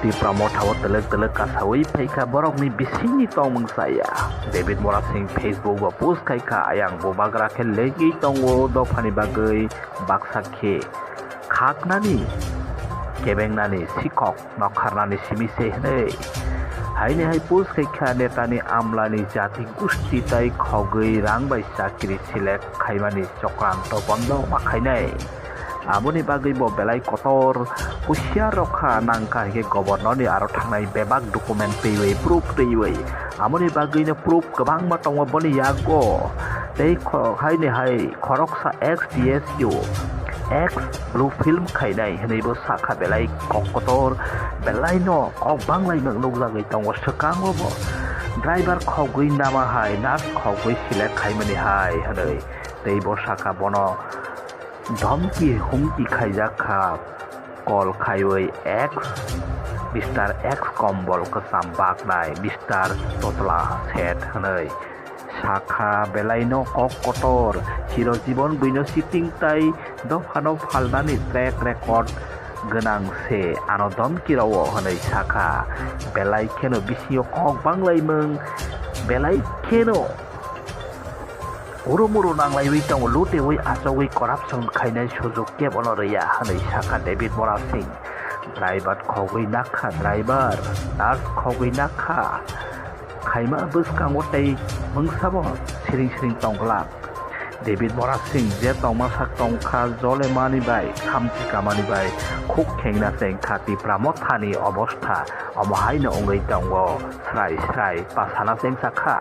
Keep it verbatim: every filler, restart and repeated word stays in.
Tipra Motha o telek telek kasawi phaikha borokni bisingni tongmung chaya. David Mora Singh Facebook o post khaikha, ayang bubagra khe legwi tongo dophani bagwi baksa khe khaknani kebengnani sikhok nokharnani simi se hwnwi. Haini hai post khaikha netani amlani jati gusti tai khogwi rang bai chakri select khaimani chokranto bondo ma khainai. Aboni bagwi bo belai kotor husiar rok kha nangkha hinkhe governor ni aro thangnai bebak document twiwi proof twiwi. Aboni bagwino proof kwbangma tongo boni yago. Tei kho-, haini hai khoroksa ex D S U, ex blue film khainai hwnwi bo sakha belai kok kotor, belai no kok banglai nukjagwi tongo swkango bo. Driver khogwi nama hai, nurse khogwi select khaimani hai hwnwi. Tei bo sakha bono dhomki humki khaijak kha, call khaiwi ex Mister X kombol kwcham baknai, Mister Totla set hwnwi. Sakha belaino kok kotor, chirojibon buino cheating tai dophano phalnani track record gwnang se ano dhomki rwo hwnwi sakha. Belai kheno bisingo kok banglaimung, belai kheno urumuru nanglaiwi tongo, lutewi achogwi corruption khainai sujuk kebono rwya hwnwi sakha David Mora Singh. Driver khogwi nakha, driver, nurse khogwi nakha. Khaima bwskango tei mungsabo siring siring tongglak. David Mora Singh je tongma sak tongkha, jolemani bai, khamchi kamani bai, khuk khengna chengkha, Tipra Mothani obostha omo haino wngwi tongo, srai srai pasana chengsa kha.